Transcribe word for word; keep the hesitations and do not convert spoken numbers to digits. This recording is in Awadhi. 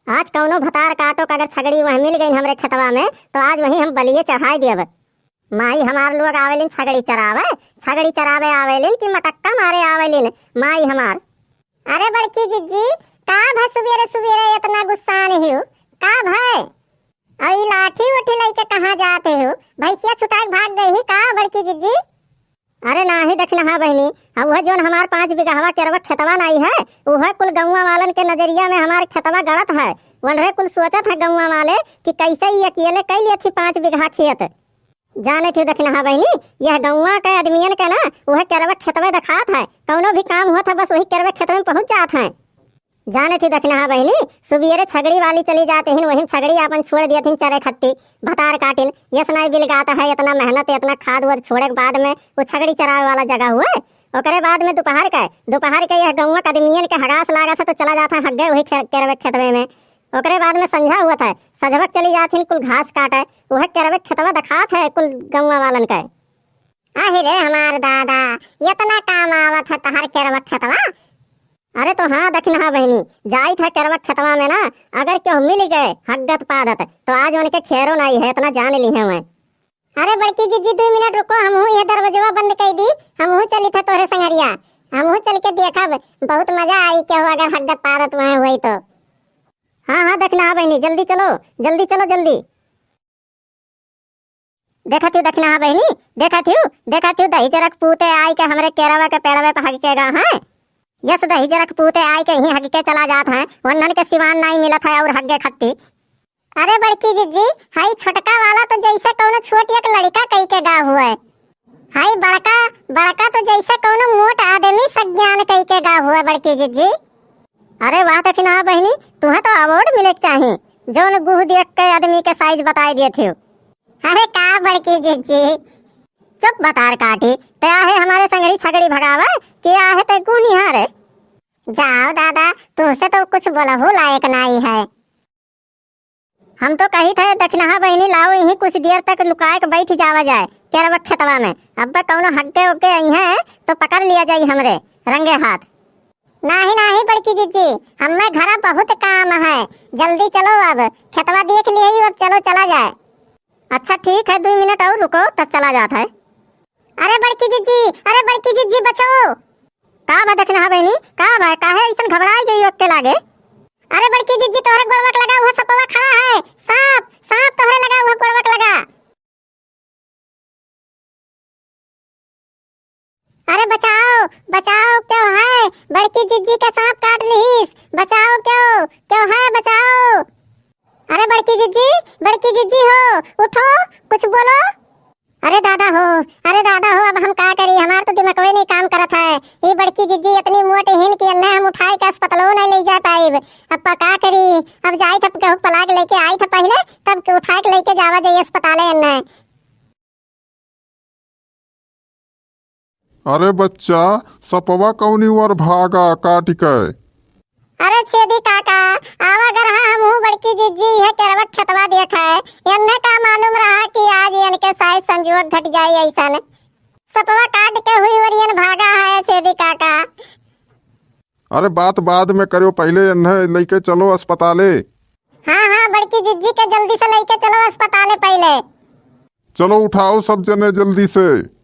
आज कौनो भतार काटो का अगर छगड़ी वह मिल गई हमरे खेतवा में, तो आज वही हम बलिये चढ़ाई देब। माई हमार लोग आवेलिन छगड़ी चरावे, छगड़ी चरावे आवेलिन कि मटक्का मारे आवेलिन, माई हमार। अरे बड़की जिज्जी, का भय सुबेरे सुबेरे इतना गुस्सान हिउ? का भय? अउ ई लाठी उठी लइके कहाँ जात हिउ? भैंसिया छुटाक भाग गई ही का बड़की जिज्जी? अरे नाही दखिनहा बहिनी, अब वह जौन हमार पाँच बिगहवा केरवा खेतवा नाई है, वह कुल गौवा वालन के नजरिया में हमार खेतवा गड़त है। वनरे कुल सोचत है गौवा वाले कि कैसे ई अकेले कई लेत ही पाँच बिगहा खेत। जाने थी दखिनहा बहिनी, यह गौवा के आदमियन के ना वह केरवा खेतवे देखात है, कौनो भी काम होत है बस वही केरवा खेतवे में पहुँच जात है। जाने थी दखिनहा बहिनी, सुबेरे छगड़ी वाली चली जात हिन, वहीं छगड़ी आपन छोड़ दियत हिन चरे खत्ती, भतार काटिन, यस नाई बिलगात है, इतना मेहनत, इतना खाद वाद छोड़े के बाद में वो छगड़ी चरावे वाला जगह हुए। ओकरे बाद में दोपहर के, दोपहर के यह गौवा के आदमियन के हगास लागत है तो चला जात है हग्गे वही खे-, केरवे खेतवे में। ओकरे बाद में संझा हुआ था, सझवक चली जात हिन कुल घास काटे, वह केरवे खेतवा देखात है कुल गौवा वालन के। आहि रे हमार दादा, इतना काम आवत है तहार केरवा खेतवा? अरे तो हाँ दखिनहा बहिनी, जाइत है केरवा खेतवा में ना, अगर केहू मिल गए हग्गत पादत, तो आज उनके खेरो नाई है, इतना जान ली है मैं। अरे बड़की जिज्जी, दुइ मिनट रुको, हमहू यह दरवाजवा बंद कई दी, हमहू चली था तोहरे संगरिया, हमहू चल के देखब, बहुत मजा आई केहू अगर हग्गत पादत वहाँ हुई तो। हाँ, हाँ दखिनहा बहिनी, जल्दी चलो, जल्दी चलो, जल्दी। देखत हूँ दखिनहा बहिनी, देखत हूँ, देखत हूँ, दहिजरक पूते आई के हमरे केरवा के पेड़वे पे हग के गा हैं। यस दहिजरक पूते आई के यहीं हग के चला जात हैं, वन्हन के सिवान नाई मिलत है और हग्गे खत्ती। अरे बड़की जिज्जी, हई छोटका वाला तो जैसे कौनो छोट एक लड़का कई के गा हुए। हई बड़का, बड़का तो जैसे कौनो मोट आदमी सज्ञान कई के गा हुए बड़की जिज्जी। अरे वाह दखिनहा बहिनी, तुहे तो award मिले के चाही, जौन गुह देख के आदमी के size बताई देत हो। अरे का बड़की जिज्जी? चुप भतार काटी, ते आहे हमारे संगरी छगड़ी भगावे कि आहे ते गुह निहारे? जाओ दादा, तुमसे तो कुछ बोलहु लायक नाई है। हम तो कही थे दखिनहा बहिनी लाओ यहीं कुछ देर तक लुकाए के बैठ जावा जाए केरवा खेतवा में। अब कौनो हग्गे उग्गे अइहें तो पकड़ लिया जाई हमरे रंगे हाथ। नाही, नाही बड़की जिज्जी, हमें घरा बहुत काम है, जल्दी चलो अब, खेतवा देख लिया, अब चलो चला जाए। अच्छा ठीक है, दुइ मिनट और रुको तब चला जात है। अरे बड़की जिज्जी, अरे बड़की जिज्जी बचो। का बा दखिनहा बहिनी, का बा, काहे अइसन घबराई गई ओके लागे? अरे बड़की जिज्जी तोहरे गोड़वा के लगा हुआ सपवा खड़ा है, सांप, सांप तोहरे लगा हुआ गोड़वा के लगा। अरे बचाओ, बचाओ, क्यों है? बड़की जिज्जी के सांप काट लिहिस, बचाओ, क्यों, क्यों है, बचाओ। अरे बड़की जिज्जी, बड़की जिज्जी हो, उठो, कुछ बोलो। अरे दादा हो, अरे दादा हो, अब हम का करी, हमार तो दिमकवे नहीं काम करत है। ई बड़की जिज्जी इतनी मोट हिन कि एन्ने हम उठाए के अस्पतालो नहीं ले जा पाइब। अब पा का करी, अब जाई थ केहू पलाग लेके आई थ पहिले, तब के उठाए के लेके जावा जाई अस्पताले एन्ने। अरे बच्चा, सपवा कौनी ओर भागा काटि के? अरे छेदी काका, आवा ग रहा हमहू बड़की जिज्जी इहे केरवा खेतवा देखे। एन्ने का मालूम रहा कि आज एनके साइज संजोग घट जाई अइसन। सपवा काटि के हुई ओरियन भागा है छेदी काका। अरे बात बाद में करियो, पहिले एन्हे लइके चलो अस्पताले। हाँ, हाँ, बड़की जिज्जी के जल्दी से लइके चलो अस्पताले पहिले। चलो उठाओ सब जने जल्दी से।